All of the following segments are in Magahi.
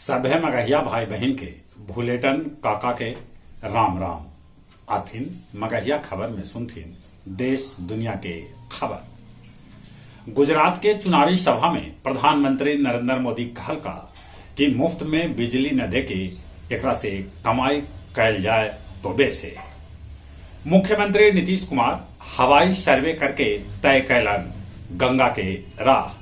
सभे मगहिया भाई बहिन के भुलेटन काका के राम राम। आथिन मगहिया खबर में सुनथिन देश दुनिया के खबर। गुजरात के चुनावी सभा में प्रधानमंत्री नरेंद्र मोदी कहलका कि मुफ्त में बिजली न देके एकरा से कमाई कैल जाए तो बेस हे। मुख्यमंत्री नीतीश कुमार हवाई सर्वे करके तय कैलन गंगा के राह।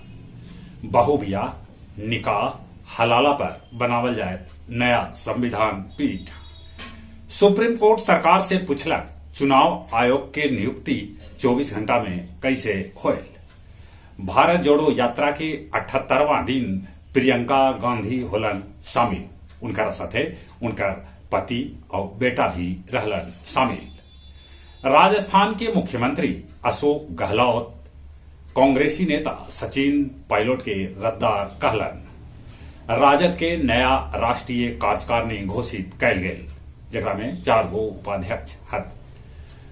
बहु बियाह, निकाह, हलाला पर बनावल जाए नया संविधान पीठ। सुप्रीम कोर्ट सरकार से पूछलक चुनाव आयोग के नियुक्ति 24 घंटा में कैसे होयल। भारत जोड़ो यात्रा के 78वां दिन प्रियंका गांधी होलन शामिल। उनकरा साथे उनकर पति और बेटा भी रहलन शामिल। राजस्थान के मुख्यमंत्री अशोक गहलोत कांग्रेसी नेता सचिन पायलट के गद्दार कहलन। राजद के नया राष्ट्रीय कार्यकारिणी घोषित कैल गेल, जेकरा में 4 गो उपाध्यक्ष हत।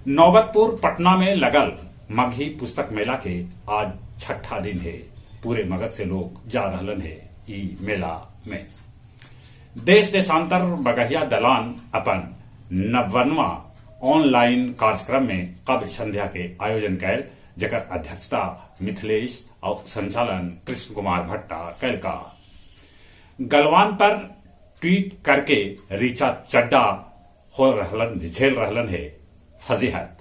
नौबतपुर पटना में लगल मगही पुस्तक मेला के आज छठा दिन है। पूरे मगध से लोग जा रहलन है ई मेला में। देश देशांतर मगहिया दलान अपन 90वां ऑनलाइन कार्यक्रम में काव्य संध्या के आयोजन कैल, जेकर अध्यक्षता मिथिलेश और संचालन कृष्ण कुमार भट्टा कैलका। गलवान पर ट्वीट करके ऋचा चड्डा हो रहलन झेल रहलन है फजीहत।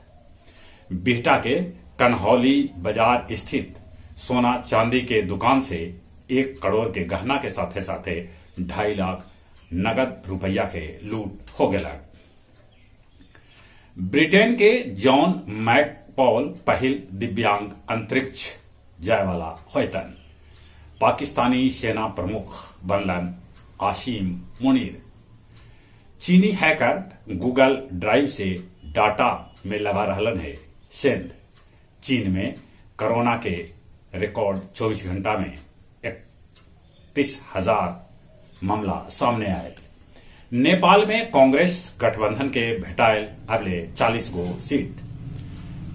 बिहटा के कन्हौली बाजार स्थित सोना चांदी के दुकान से 1 करोड़ के गहना के साथे साथे 2.5 लाख नगद रुपया के लूट हो गया। ब्रिटेन के जॉन मैकपॉल पहिल दिव्यांग अंतरिक्ष जाए वाला होयतन। पाकिस्तानी सेना प्रमुख बनलन आसिम मुनीर। चीनी हैकर गूगल ड्राइव से डाटा में लगा रहलन है सेंध। चीन में कोरोना के रिकॉर्ड 24 घंटा में 31,000 मामला सामने आए। नेपाल में कांग्रेस गठबंधन के भेटायल अगले 40 गो सीट।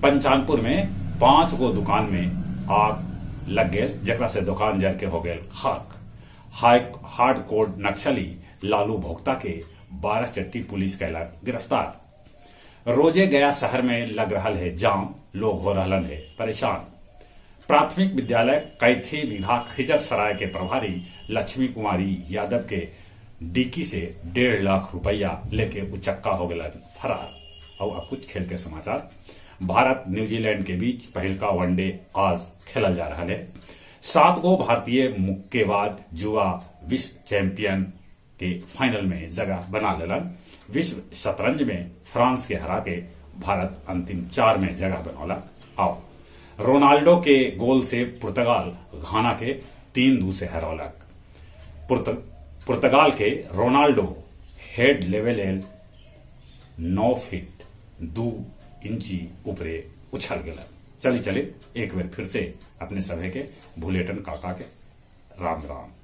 पंचानपुर में 5 गो दुकान में आग लग गए, जकरा से दुकान जल के हो गए खाक। हार्डकोर नक्सली लालू भोक्ता के 12 चट्टी पुलिस कैला गिरफ्तार। रोजे गया शहर में लग रहा है जाम, लोग हो रहलन है परेशान। प्राथमिक विद्यालय कैथी बीघा खिजर सराय के प्रभारी लक्ष्मी कुमारी यादव के डिक्की से 1.5 लाख रुपया लेके उचक्का हो गया फरार। और अब कुछ खेल के समाचार। भारत न्यूजीलैंड के बीच पहलका वनडे आज खेला जा रहा है। 7 गो भारतीय मुक्केबाज जुआ विश्व चैंपियन के फाइनल में जगह बना लेलन। विश्व शतरंज में फ्रांस के हरा के भारत अंतिम 4 में जगह बनौलक। आओ रोनाल्डो के गोल से पुर्तगाल घाना के 3-2 से हरौलक। पुर्तगाल के रोनाल्डो हेड लेवल 9 फीट 2 इंची ऊपरे उछल गया। चली चले एक बार फिर से अपने सभे के भुलेटन काका के राम राम।